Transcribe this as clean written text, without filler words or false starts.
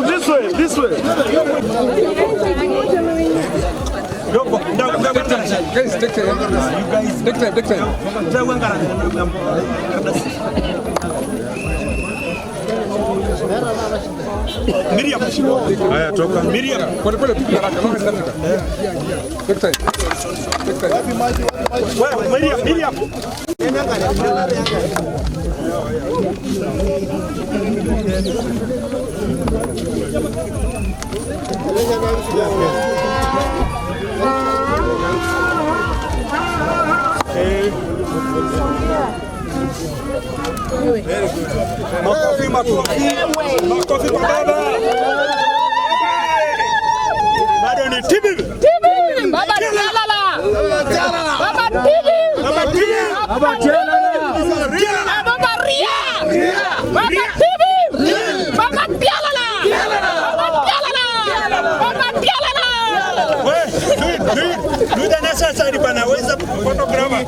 This way, this way. Guys, take time. Take time, take time. Miriam. Haya, toka. Miriam. Pole pole, piga haraka. Naona inafika. Take time. Take time. Wewe Miriam, Miriam. Makofi, makofi. Makofi kwa baba. Bado ni tibi. Tibi! Baba Tialala! Baba Tibi! Baba tibi. Baba Tialala! Baba Ria! Baba Tibi! Baba Tialala! Baba Tialala! Baba Tialala! We, do it, do it. Do the necessary bana. Where's the photographer?